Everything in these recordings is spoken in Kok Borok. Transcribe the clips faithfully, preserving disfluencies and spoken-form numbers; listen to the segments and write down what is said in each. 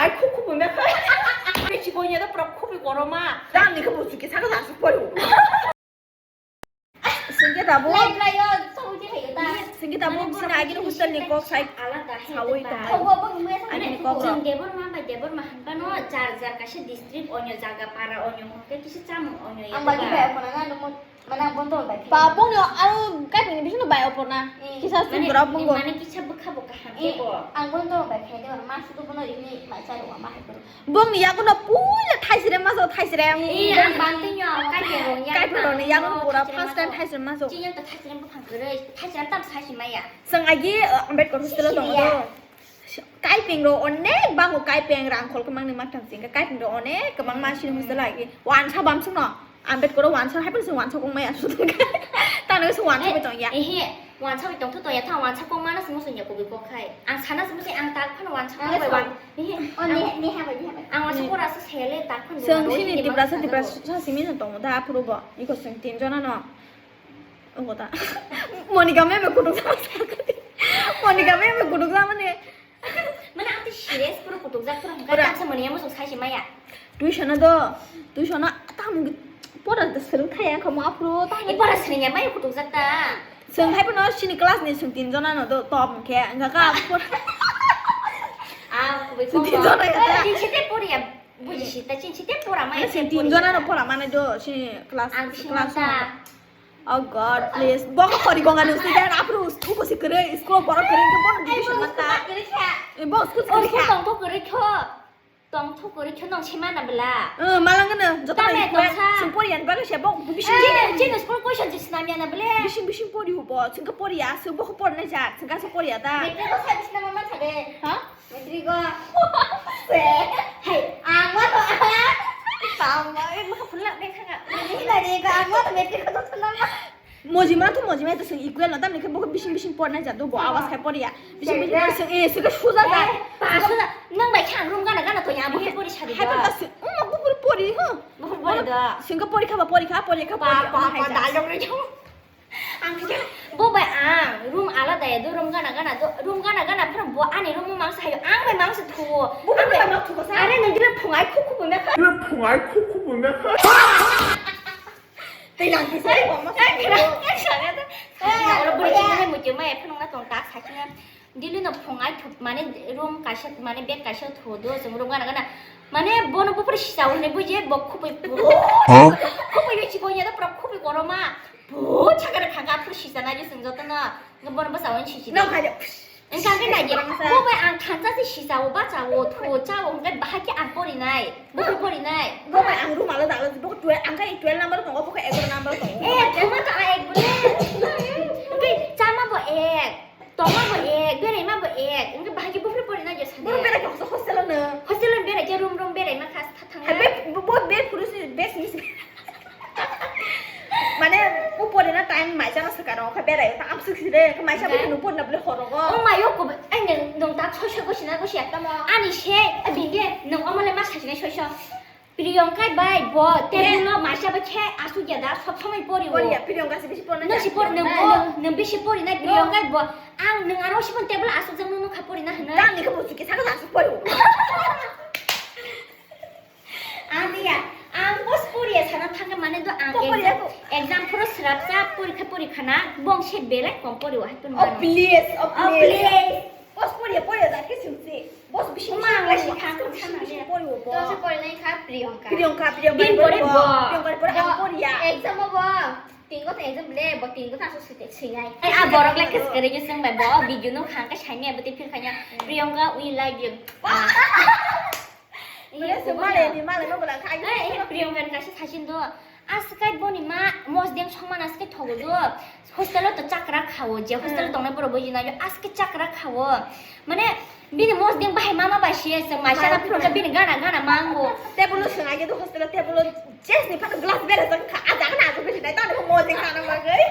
Ai, khuk khuk bo mekha. Bichi bonya da pura khuk bi koroma. Dam ni khe busu ke saka saka poro. Singke tabuk. Lai lai yo, sawi je hayo ta. Singke tabuk sini agini hostel ni kok sai. Alada hai sawi ta. Kok bo bo mui sa. Agini kok. Jing Debor ma bai Debor ma hanpa no jar jar kaisa district onyo jaga para onyo hokhe kisa chamung onyo ya. Ang bagi bai apona na no. Mana bontol bai khe. Ba bongni aro kaipini bisingno bai oporna. Eh. Kisa sum borok bongo. Mane kisa bwkha bo kaham khe bo. Ang bontol bai khe de ma sudu bono rini mai cha ro ma hai koro. Bongni yagono puila thaisirem maso thaisirem. Eh, ang bantino kaipirokni yagono pura first time thaisirem maso. Chini to thaisirem buphang kwrwi, thaisirem tam saisi maya. Chwng agi, uh, Ambedkar hostel o tongo do. Kaipeng ro onek bango kaipeng rang khol kwmang ni matang sing kaipeng ro onek kwbang ma sini hostel agi wansa bam sung no Ambedkar ro wansa hai pun sung wansa kong maya su tang ka tang sung wansa bai tong ya ehe wansa bai tong thu to ya tha wansa kong mana sung sung ya kubi kok hai ang sana sung sung ang tak phano wansa kong bai wan ehe ang wansa kora su sele tak phano sung sini Tiprasa Tiprasa simi no tong da aphuru bo iko sung tin jona no Omo ta. Monika meme kutuk sama sakani. Monika meme kutuk sama ni. Mana ang ti serious pura kutuk jak pura muka tak sama ni amo sok sai maya. Tuition do. Tuition tam pora da serung thaya kamo apro ta. I pora sering ya maya kutuk jak ta. Seng hai pano sini class ni seng tin jona no do top ke. Enggak ka pora. Ah, kubai tin jona ya. Tin sete pori ya. Buji sita chin sete pora maya. Seng tin jona no pora mana do sini class. Ang class. Oh God, please. Bok kori gonga nung student apru usko kosi kere school borok kere ke bono division mata. Eh, bok school kere kha. Tong thok kere kho. Tong thok kere kho nong sima na bela. Eh, malang na joto na ikwe. Sung pori yan baga se bok bising. Jin school question jis nam ya na bela. Bising bising pori hu bo. Sung ka pori ya, sung bok pori na ja. Sung ka sung pori ya da. Mekre ko sa jis nam ma thade. Ha? Metrigo. Hey, ang ma to. Tama, eh, maka pula deh kanga. Ini tadi ko ang ma to metrigo to nama. Moji ma to moji ma to sing equal na tamni ke boko bising bising por na jadu bo awas khai por ya. Bising bising por sing eh sing suja ga. Suja. Nang bai khang room gana gana to ya bo pori sadi. Hai pa sing. Um, aku pori pori ha. Bo pori da. Sing ka pori kha ba pori kha pori kha pori. Pa pa pa da jong re jong. Ang khe bo bai ang room alada ya do room gana gana do room gana gana phano bo ani room mang sa hayo ang bai mang sa thuo. Bo bai mang thuo sa. Are nang dile phungai khuk khuk bo mekha. Dile phungai khuk khuk bo mekha. Tei lang khe sai bo ma sa. Ora bo ni mai mo je mai phano na tong tak sa khe. Dili no phungai thup mane room kaisa mane bag kaisa thuo do jong room gana gana mane bono bupre sisa hone buje bo khupui puro khupui bichi bonya do pura khupui koroma bo chakara khanga pura sisa nai jisung joto no bono basa hone sisi no khai de engka ke nai je bo bai ang khansa se sisa o bacha o thuo cha o engka bahai ke ang pori nai bo pori nai bo bai ang room alo dalo bo twelve ang kai twelve number tongo bo kai egaroh number tongo eh thuma ta ek bole engka chama bo ek Tongma bo ek, berai ma bo ek, engke bahai khe buphuru pori na jesa. Bo berai khe hostel no. Hostel no berai khe room room berai ma khas thang. Hai be bo be phuru si be si. Mane u pori na time mai jana saka ro kha berai ta am sik si de mai sa bo nu pori na bole horo go. O mai o ko ai ne dong ta choi choi go sina go si ekta mo. Ani se binde nong omo le ma sa sina choi choi. Priyanka bai bo table no maisa bai khe asuk ya da sob somoi pori o. Pori ya, Priyanka se bisi pori na. Nang si pori nang bo nang bisi pori nai Priyanka bo ang nang aro si pon table asuk jang nang kha pori na hna. Dang ni kha bo chuki saka asuk pori o. Ang dia ang bos pori ya sana thangka mane do ang exam poro srap cha pori kha pori khana bong se belai kom pori o hai pon. Oh please, oh please. Bos poriya poriya da khe sungsi. Bos bisi bisi bisi bisi poriya bo. Dosa pori nai kha Priyanka. Priyanka, Priyanka. Bin pori bo. Priyanka pori ang poriya. Exam bo. Tingo ta exam le bo tingo ta so site singai. Ai a borok le kes kare je sung bai bo video no khang ka sai me bo te phir khanya. Priyanka, we love you. Mane se male ni male no bela khai. Ai Priyanka ka se thasin do. Aswk kai boni ma mosdeng songmana aswk kai thogo do. Hostel o to chakra khao, je hostel o tongnai borok bo jina jo aswk kai chakra khao. Mane bini mosdeng bahai mama bai siya se maisa na phuru bini gana gana mango. Table o swngai do hostel o table o jes ni phato glass bera jang kha aja gana aja bisi dai tamo mosdeng khana bagwi.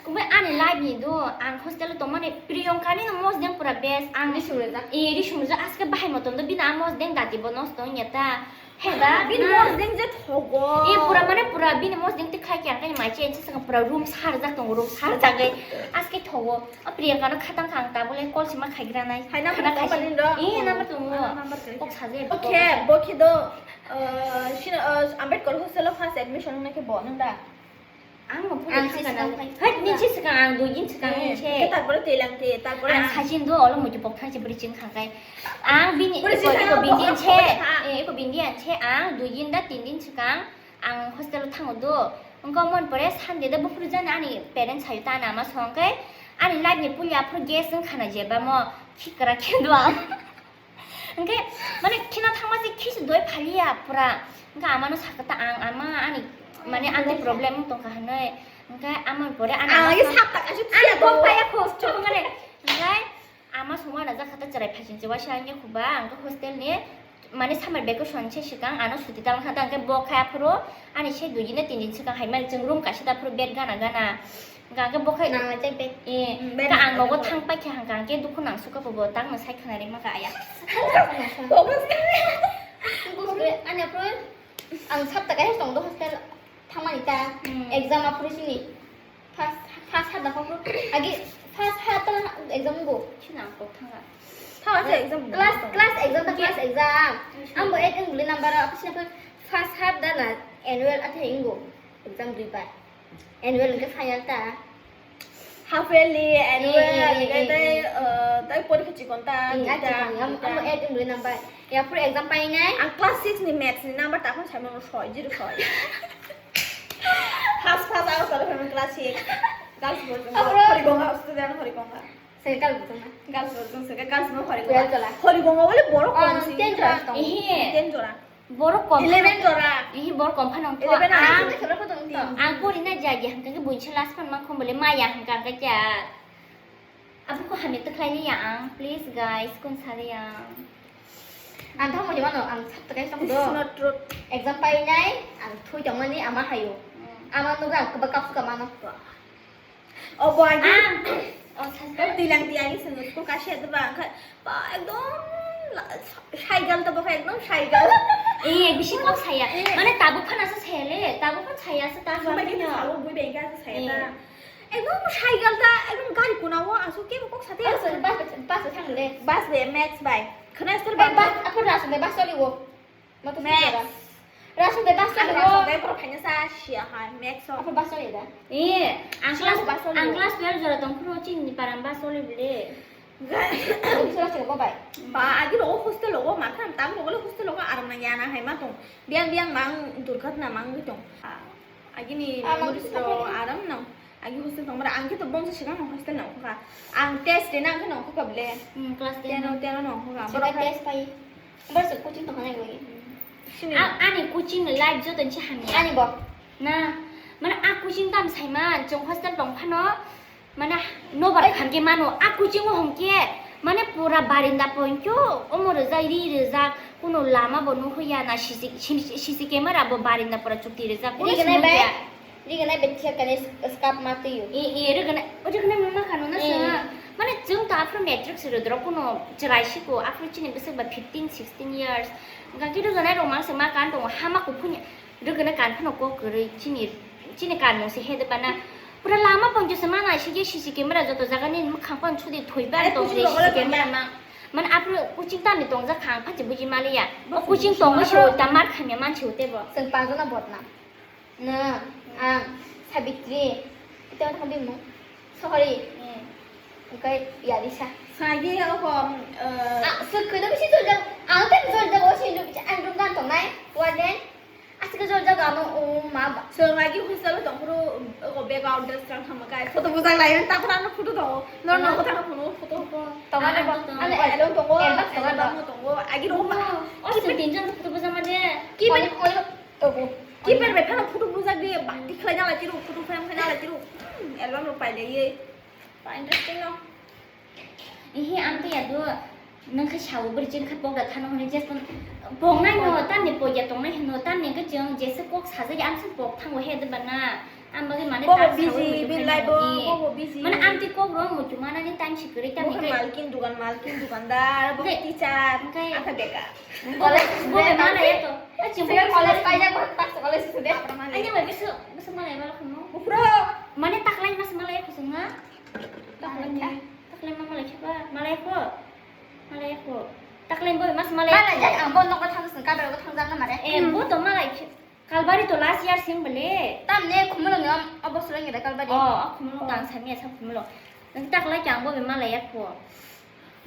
Kumui ani life ni do ang hostel o tongmani Priyanka ni mosdeng pura best ang. Risum rwjak. Eh, risum rwjak aswk kai bahai motom do bini a mosdeng dati bo nosto wngya ta. Heda, bini mosdeng je thogo. E pura mane pura bini mosdeng te khai kya kani mai chen saka pura room sarjak tongo, room sarjak gai. Aske thogo. A Priyanka no khatang khang ta bole call sima khaigra nai. Hai number khana tong khai bani ro. E number tongo. Ah, number kari. Kok saje. Okay, bo khido, uh, sino, uh, Ambedkar hostel o first admission nake bo nang da. Ang no pura ang thangka na. Hai, ni che saka ang dui din saka ni che. Tarpore telang te, tarpore ang sajin do olo muti pok thang che bri ching khakai. Ang bini iko iko bindi che. Eh, iko bindi an che ang dui din da tin din saka ang hostel o thango do. Engko mon pore Sunday da bufru jani ani parents sayu ta na ma song kai. Ani life ni pulya phur gas ng khana jeba mo khikra khe do ang. Hingke, mane, khina thangma se khisi doi phaliya pura. Hingke amano sakha ta ang, ama ani, mane, anti problem wng tongkha hinui. Hingke, amoni pore ani ang ama ye sa-, sap ta kasu ang phiya kok to. Paya kos, chubung mane. Hingke, ama songma na jakha ta cherai phaisin che waisa hingke khuba, hingke hostel ni, mane, summer vacation se sikang ano suti tang kha ta, hingke bo kha phuru, ani se dui din na tin din sikang hai mane, chwng room kaisa ta phuru bed gana gana. Hingka khe bo khai nang lai chai bag. Eh, mm, bag ka ang nogo thang pai khe hangka khe dukhu nang suka bo bo tang no sai khna ri ma ka aya. Ani aphuru ang sap ta kai tong do hostel thamani ta. Hmm. Exam aphuru sini. First, first hat da aphuru. Agi first hat ta exam go. Sini ang kok thanga. Thawa se exam class, class exam ta class exam. Ang bo ek ang buli number aphuru sini first hat da na annual athe ingo. Exam dui bar. Annual hingke final ta. Half yearly, annual, eh, eh, hingke eh, tei, eh. Eh, tei porikha chikon ta, eh, duita, ah, chikon, am-, duita. Amo ek wngwi number. Ya, phuru exam painai. Ang class six ni maths ni number ta phano saimano soi, zero soi. First, first, ang soi phano class six. Girls boarding, Abro. Horigonga, student Horigonga. Second girls boarding na. Girls boarding, second girls no Horigonga. Twelve tola. Horigonga bole borok kom si. Ten jora tong. Ehe. Ten jora. Borok kom eleven phano jora. Ihi borok kom phano wngkha. Eleven ang ang, ang pori na jagi hangka ke buinsa last phano mangkho bole maya hangka ke kya. Abu ko hamya to khlai ya ang, please guys, kun sari ang. Ang thang mo jemano ang sab takai tong do. This is not truth. Exam pai nai, ang thui tong mani ama hayo. Hmm. Ama no ga kaba kapsu ka mano. O bo agi. Ah! O, sa, sa. Twi lang twi agi swngo, school kaisa ya, ba, angkha, ba, ekdom la-, saigal to, bokha ekdom saigal. Eh, bisi kok saya. Eh. Mane tabuk phana sa saya le, tabuk phan saya sa ta. Bui bengka sa saya ta. Eh. Ekdom saigal ta, ekdom gari kuna o, asu ke kok sate. Bus, bus, bus thang le. Bus be, Max bai. Khna sir ba. Bus, apa ras le, bus soli wo. Max. Rasu de bus soli. Rasu de borok phaina sa sia hai, Max o. Apa bus soli da? Eh, ang class, ang class twelve jora tong phuru chini param bus soli bile. Sura sura go bai. Ba, agi rogo hostel rogo, ma khan tam rogo le hostel rogo aram na yana hai ma tong. Biang biang mang durgat na mang tong. Agini memories ro aram nang. Agi hostel tong mara, ang khe to bongsa sigang hostel nang kha. Ang test de nang khe nang kha ble. Hmm, class ten. Ten o, ten o nang kha. Saka test pai. Bar se coaching tong nai bai. Sini. Ani coaching life joto ni hamya. Ani bo. Na, mana a coaching tam sai ma, jong hostel tong phano. Mana nobar khamke mano, a coaching o hongke, mane pura barinda pointo, omo rwjak, ri rwjak, kuno lama bo nuhuya na, C C, C C camera bo barinda pura chukti rwjak, kuno riganai bai, riganai bai thikha kani scarf ma twiyo. E, e, riganai, o riganai mama khano na swnga. Mane chwng to aphuru matric se rwdrok kuno chwrai siko, aphuru chini bwswk ba fifteen, sixteen years. Gaki riganai rok mang se ma kan tongo, hama kuphuni. Rwgwna kan phano kok kwrwi chini, chini kanmung se hede bana. Pura lama pon jesa mana sigi C C camera joto jaga ni mwkhang pon chudi thoi ban tong se C C camera ma. Man apro coaching tani tongjak khang phachi buji maliya. O coaching tongo se ta mar khamya man se ute bo. Seng pajana botna. Na, ang, Sabitri. Ito ang bimung. Sorry. Okai yari sa. Sagi ako, eh, ah, sukuna bisi jol jang. Ang tan jol jang o si jol ang dum dan tongnai. Warden. Asika jol jaga no, o ma ba. So, lagi hostel tong phuru, o bag out dress kang thama kai. Photo bujak lai, ta phuru ano photo tongo. No, no, ko thang phuru photo. Tongo na ba. Ano album tongo. Album tongo. Album tongo. Agi ro ba. O, o, se tinjon photo bujak ma de. Ki bai? Oi, oi, oi. Ki bai bai phano photo bujak de, ba, di khlai na lai tiro, photo frame khlai na lai tiro. Hmm, album ro pai le ye. Ba, interesting no. Ihi, ang to ya do, nang khe sao bwrwi chini khe pok da thano hwnwi, je pon-, poknai no, tamni pokya tongnai hwno, tamni hwnkhe chwng jesa kok sajagya, ang se pok thango he de bana, Ang bagwi mane Bobo task busy, sawi muitu bin khai lai bo, nangni. Bobo busy. Mane ang twi kok rw muitu manani time si kwrwi tamo Bo khe khe. Malkin dukan, malkin dukandar, bo khe Hwnkhe, teacher, hwnkhe ang khe bekar. College Bobo student malai ang to. Ai, chwng Sir, college paijak, bo tak college student. Ani bai bisu, bisu malai ba khunu. Bufro. Mane taklai mas malai khusung na? Taklai ni. Taklai ma malai khiba, malai kho. Malai kho. Taklai bo mas malai. Malai jak ang bo nokol thang sung kabar ko thang jak na mare. Eh, bo to malai khi-, Kalbari to last year sim bole. Tamne khumulung ni om-, obo swrwng ni da Kalbari. Oh, oh, khumulung tang sami asa khumulung. Nang tak lai chang bo be malai ya kho.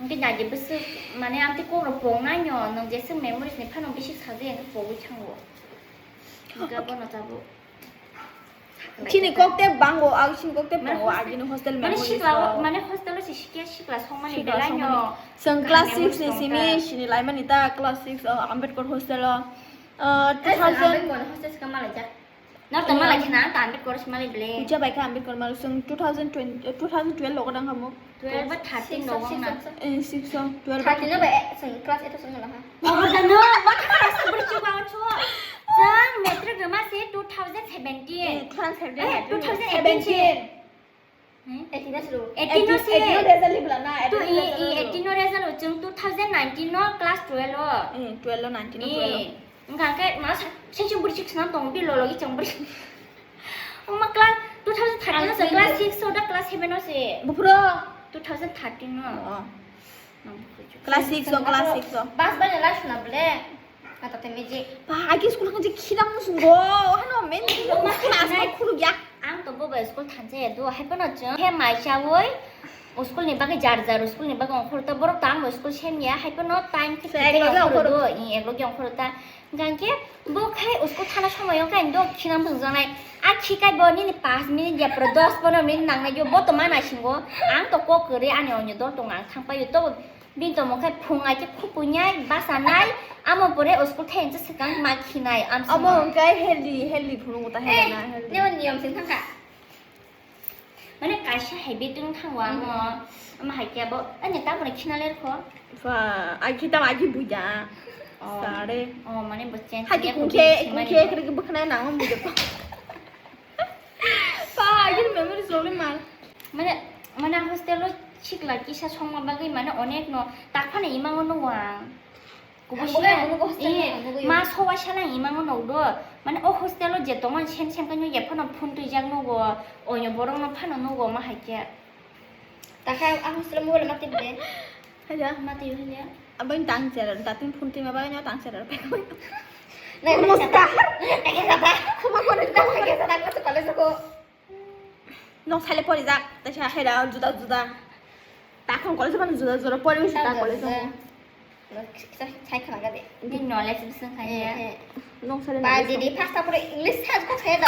Nang ke jaji bwswk mane amte kok rok pong nai no, nang jesa memories ni phano bisi saje ang pogwi chango. Ga bono tabo. Chini kok te bango, ang chini kok te Mane bango, hostel, agini hostel mane memories sikla, rok. Mane hostel o si sikya sikla songmani Sikla belai songmani. No. Chwng class six ni simi sini laimani ta class six o Ambedkar hostel o. Uh, Eh, two thousand. Ambedkar hostel se kama laijak. No, tama lai khna, ta Ambedkar se malai ble. Ucha bai kha Ambedkar malai chwng two thousand twenty, uh, two thousand twelve logo dang kamo. Twelve ba thirteen logo na. Eh, six o, twelve ba Thirteen no ba, eh, chwng class eight o chwng la ha. Oh, da no, ma kha sa bri chu ba chu. Chwng matric ma se two thousand seventeen. Eh, two thousand seventeen. Eh, two thousand eighteen se. Seventeen. Hmm? Eighteen no se. Eighteen no result libla na, To eighteen i, no result i, lo. Eighteen no result o chwng two thousand nineteen no class twelve o. Eh, twelve o, nineteen o, Eh, twelve o. Wngkha khe ma se, se chwng bwrwi chwng swnam tong, bi lolo gi chwng bwrwi. Wngma class two thousand thirteen no se, Ang class six o da class seven o se. Buphuro. Two thousand thirteen no. Oh. Class six o, class six o. Bus bai lai suna ble. Kata te meji. Ba, agi school kanje khidang musungo. Hano men Oma class khidang. Khuluk ya. Ang to bobo school thansa ya do. Hai pono chwng. He mai chawi. School ni bagwi jar jar school ni bagwi ongkhor ta. Borok to ang school sem ya. Hai pono time thik Se thik ego ongkhor ongkhor. Do. I ego ongkhor ta. Gangke bo khai school thana somoy o kai do khinang bung janai. A khikai bo nini paanch minute ya pro dos pono minute nangnai yo bo to mana singo. Ang to kok kori ani onyo dol tong ang thang payo to. Bini tongmung khe phung ai khe khupui nai, basa nai, amo pore school thai hwnse swkang ma khinai, amsong. Amo hwnkhe healthy, healthy phunukgo ta, eh, healthy na, healthy. Nini niyom se thangkha. Mane kaisa habit wng thango amo, hmm, amo hai khe abo, ani tabukno khina lerkho. Pha, ai khe tamo ai khe buida. Oh. Sare. Oh, mane bo change. Hai khe kungkhe, kungkhe, khe bwkhnai nango buida. Pa, agini memories rok le mal. Mane, mane hostel o sikla kisa songma bagwi mane onek no tak phano imango no ang. Kubui Ang bugai sila, ang bugo hostel ni, eh, ang bugo ma yo. Sowa sala imango no do. Mane o hostel o je tongo sem sem khe no ye phano phone twijak no go. Oyo borok no phano no go ma hai khe. Takha ang hostel mobile mati de. Haja. Mati yo haja. Abang tang chera, tatin phone twi ma bagwi no tang chera. Nai, Musta. Nai, nai, nai. Khuma kore, khuma kore, khuma kore, college ko. Nok sale pori jak, ta sa hera juda juda. Ta khon college ban juda juda pori ta college ko. Sai khana ga de. Ni knowledge bising khai ya. Nok sale. Ba di di first apore English sa ko sai da.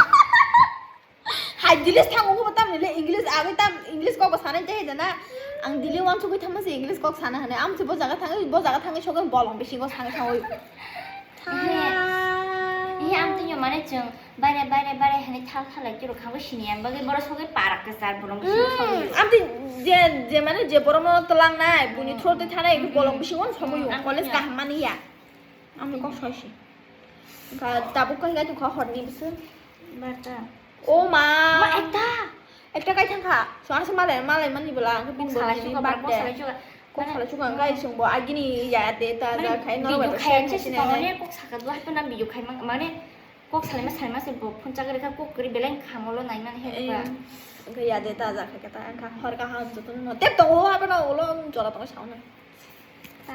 Hai, Delhi thango, bo tam nile English, agwi tam English kok bo sanai jai jana. Ang Delhi wansugwi thangma se English kok sana hwnwi. Am se bo jaga thangwi, bo jaga thangwi sogwi bolong bisingo sanai thangwi. He, he, am tini mane chwng bare, bare, bare hwnwi thal thalai chwrwk kha bo sini, ang bagwi borok sogwi parak kwchar bolong bisingo sogwi. Hmm, am tini je, je mane je borok no twlang nai, buni throat twi thanai, bolong bisingo sogwi. College kaham mani ya. Ang kok soisi. Ka tabuk kai kai tongkha horni bwswk. Barta. O ma. Ma ekta. Ekta kai thangkha. So asa malai, malai mani bwla ang bin salai bini suka barta birthday. Kok salai suka. Kok salai suka ang kai sungbo agini ya de ta mane ja khai no video ba khai share se khai sini suka ne. Mane kok saka dua hai puna video khai mang mane kok salai ma salai ma se bo phone chakri kha kok kri belai khamo lo nai mani he. Iya. Ka. Ang kai ya de ta ja khai kata ang kha hor ka ha jotun no. Tep to o ha puna o lo jora to sa na. Ta.